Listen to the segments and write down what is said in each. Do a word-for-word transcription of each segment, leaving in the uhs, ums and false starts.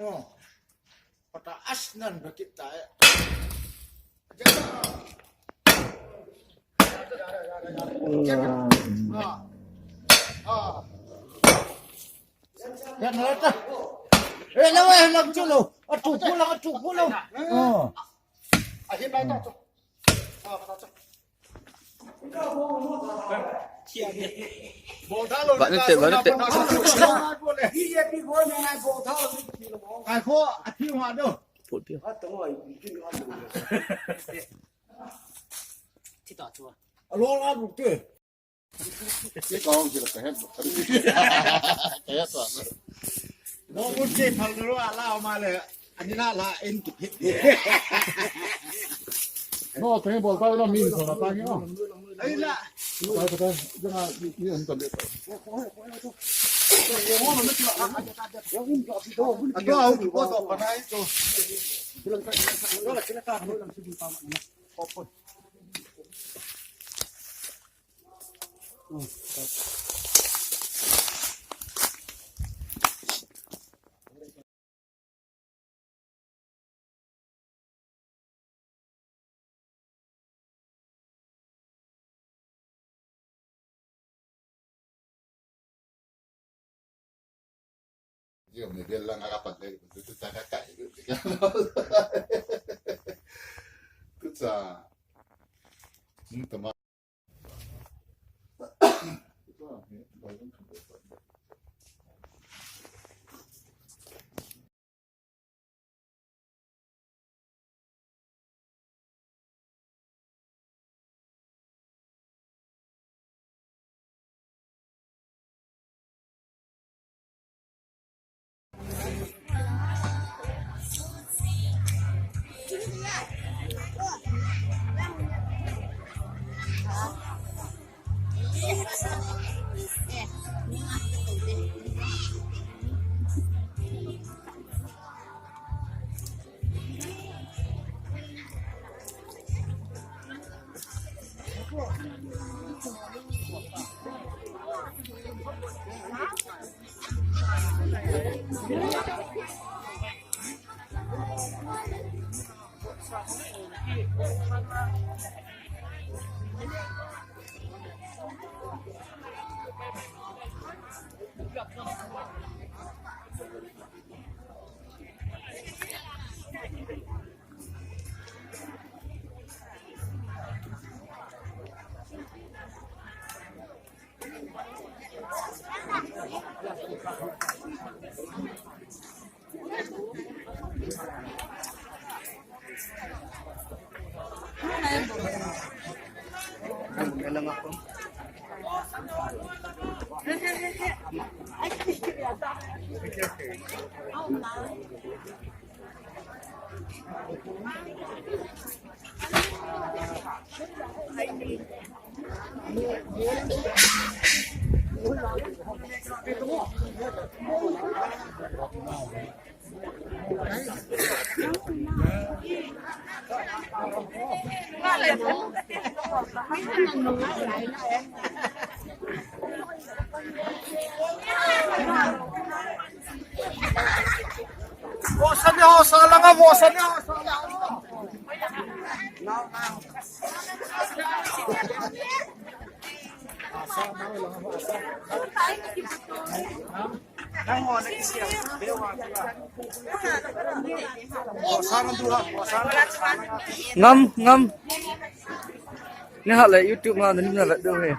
No. Pata as nan bakit ta. Ah. Ah. Yan na ta. Eh, lawa, eh, lang chulo. Atu ko lang, atu ko lang. Oh. Ahin na ta. Ah, ta. Ba na te, ba na te. Ai ko, ati ma do. Put pia. Alo la bu te. Ke kong ke la ka het. Ka het wa. No, bu te phal ro ala ma le. Ani na la en ki phit. No, te bol ta no mi so na ta ki no. Ai la. Ta ta ta, jang a ni an ta le. Ato au ki ko to pa nai to. Yo, mi bel lang akapat le, tu ta ka kai. Tu sa, hmm, tama. Vosa ni, vosa langa, vosa ni, vosa langa. Ngam, ngam. Ni hale YouTube ma ni na la do he.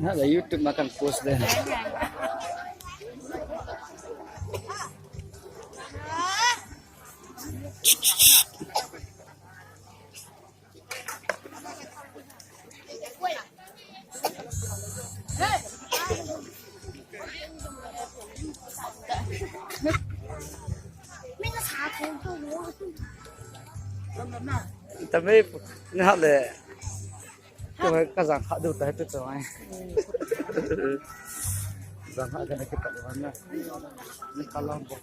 Hala YouTube ma kan post de. Tabe na le. Ka jang kha du ta tu chong ai. Jang kha ka na ki ta na. Ni ka lang bo.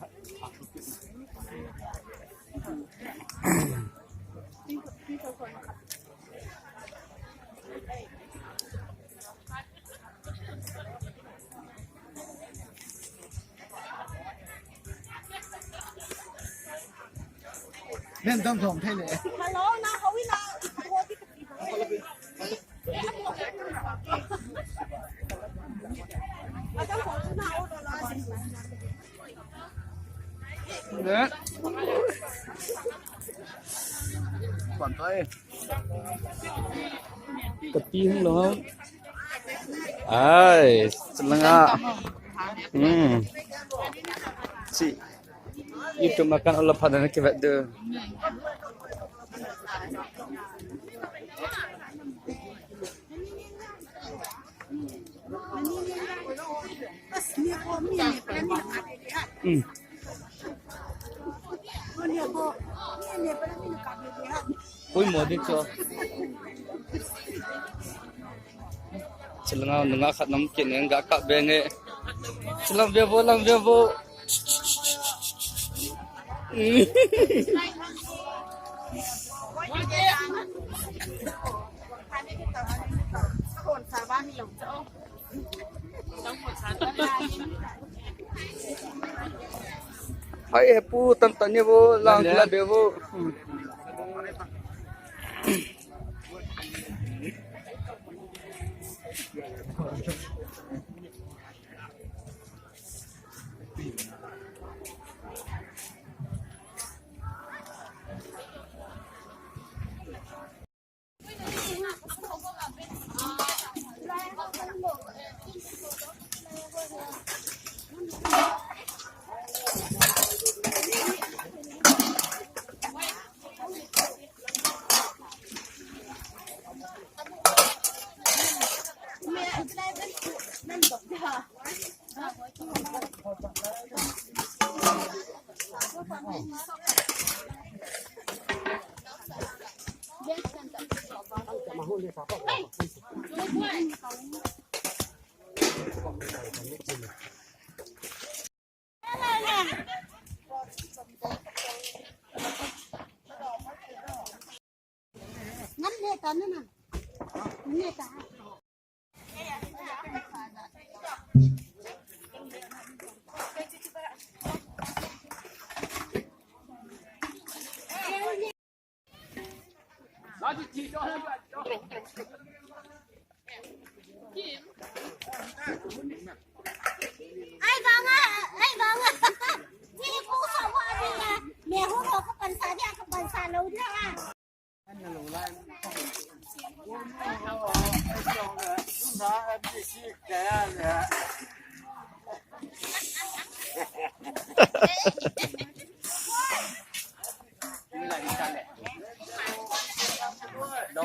Nen dam thom thei le. Hello, na hoi na. Ne. Pan tai. Kati hung lo. Ai, chalanga. Hmm. Si. Itu makan Allah pada nak kibat tu. Hmm. Ui, mo dik cho. Chalanga nunga khat nam kin neng ga ka benge. Chalang ve vo, lang ve vo. Hai, hepu, tan tan ni vo, lang la be vo. Ai vang a, ai vang a. Ni ko sa wa ni ya. Me ho ho ka pan sa dia, ka pan sa lo dia.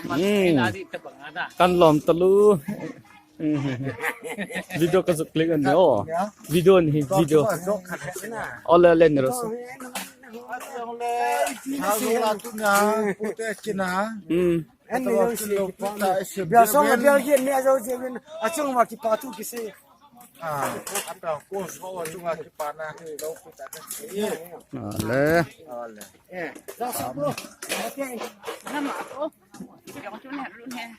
Hmm. Kan lom talu. Hmm. Video ka zuk click an o. Video ni, video. Ole, ole ni ros. Hmm. Biasa ngambil gini aja ujian. Acung maki patu kisi. Ah, apa, ko so wa chunga kipana, lo kita. Ale. Ale. Eh, dah sepuluh. Okey. Nama tu? Jangan tu ni, dulu ni.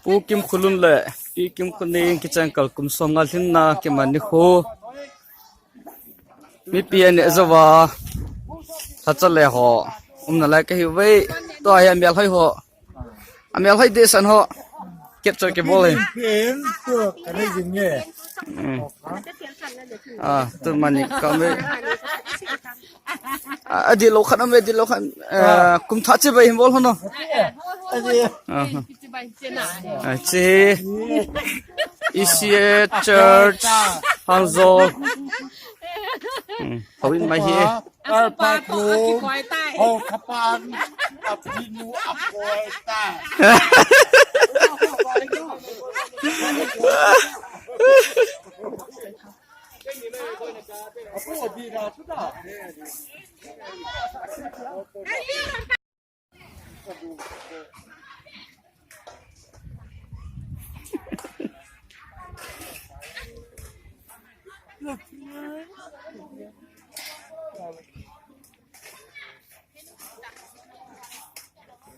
Pu Kimkholun le Pi Kimkhoning kichengkal kum som nga lhinna kiman nikho. Mipi aneh jouva, lhacha le ho umna lai kahiuve. Tua hi amel hoi ho. Amel hoi deh san ho. Capture kibol hi. Pen tu ka nei jing nge. Hmm. Ah, tu mani ka me. Ah, adih lou khat, ame adih lou khat. Ah, kum thah chibai hin bol ho no. Adih. Ah, ah, chi. E C A Church, Hangzo. Hmm, houin mai hi. Alpha Group, ho kapan, apinu apoita. Apo di na tu da.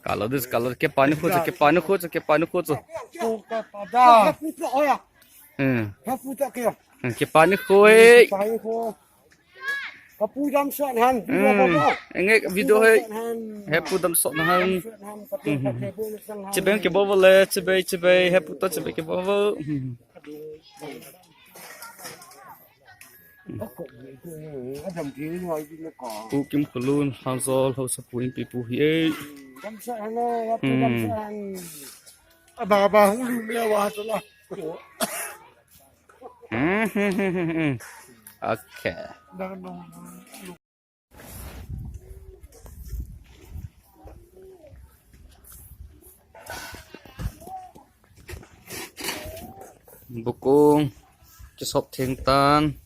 Kalo dis, kalo, kipani khu chu, kipani khu chu, kipani khu chu. Hmm. Hmm, kipani khu e. Kipani khu. Kapu dam sot han. Hmm. Enge video hoi. Hepu dam sot han. Chibai kibol le, chibai, chibai, hepu to chibai kibol. Hmm. Pu Kimkholun, Hangzo, Haosapu Inpi pu hi e. Dam sot han, kapu dam sot han. Aba, aba, hung lu me wa to la. Hmm, hmm, hmm, hmm, hmm. Okay. Bukung, kisop theng tan.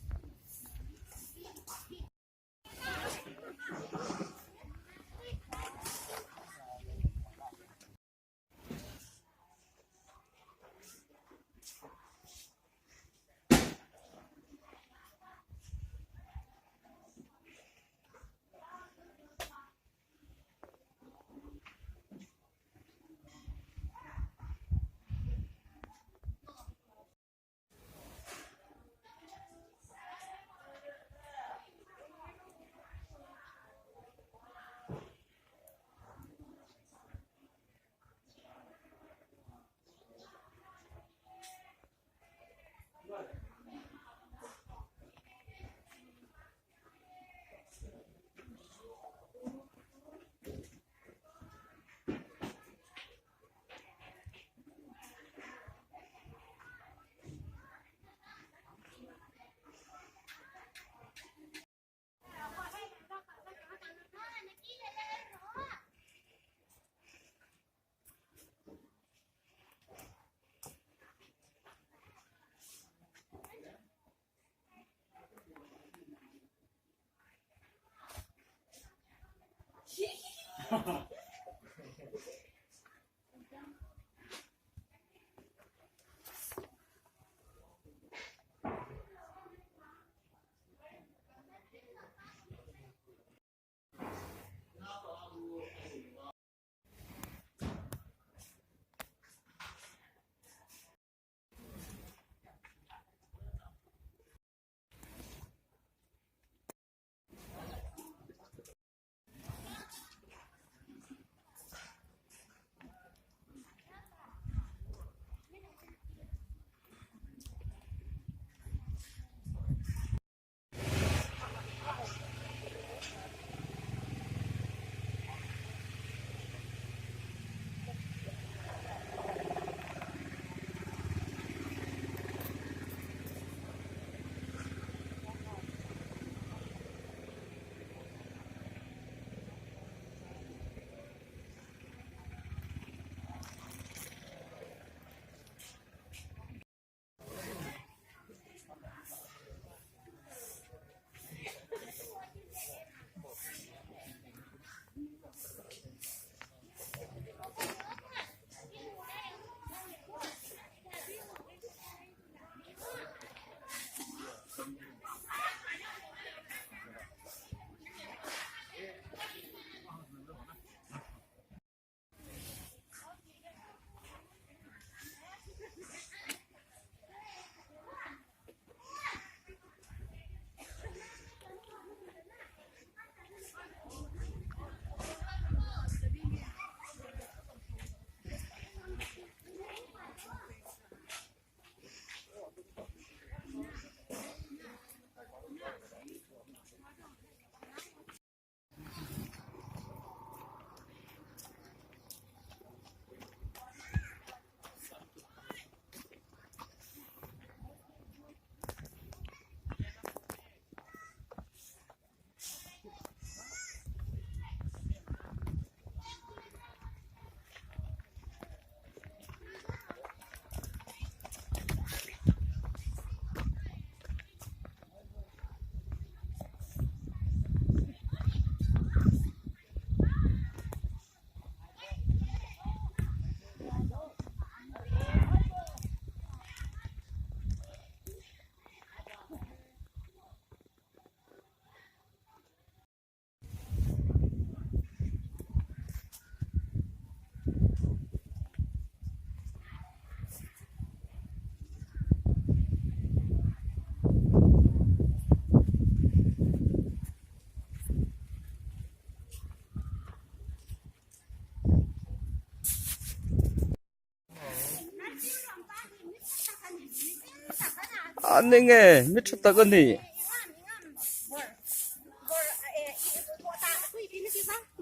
Ani nge, mi thatak ani.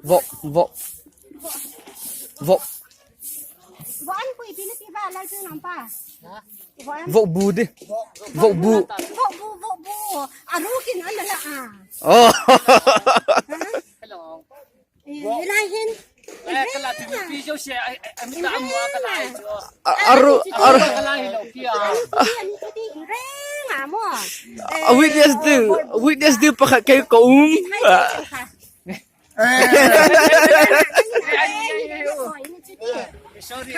Vok, vok. Vok. Vok bu di. Vok bu. Vok bu, vok bu. Aru kin an la a. Oh. Hello. Eh, lai hin. Eh, kala tu pi jo se, ai, ai, mi ta mo kala ai jo. A-, aru, aru. Kala hi lo pi a. Ani tu di reng a mo. A witness di, witness di pakhat kei ko um. Sorry.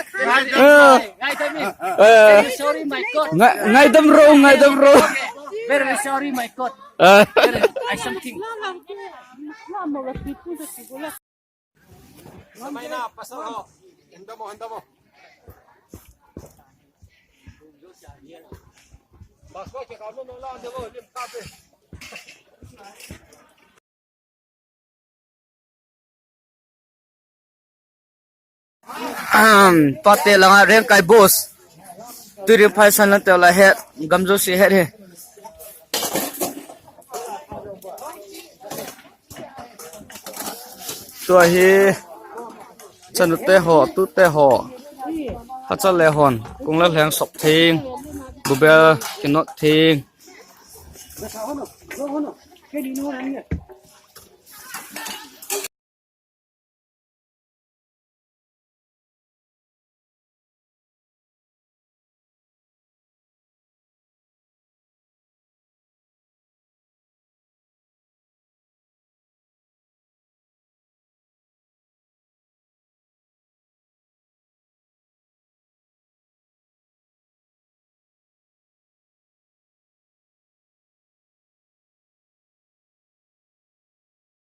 Ah. Ngai, ngai dam mi. Eh. Sorry, my God. Ngai, ngai dam ro, ngai dam ro. Very sorry, my God. Ah. Very, I something. Samay na, pasal ho. Handa mo, handa mo. Mas ko ke ka no no la de lo lim ka pe. Ahem, pate langa Rengkai boss. Turi phai san lang te la het, gamjo si het he. Tua hi, chanu te ho, tu te ho. Hacha le hon, kung la leng sop thing, bubel, kinot thing.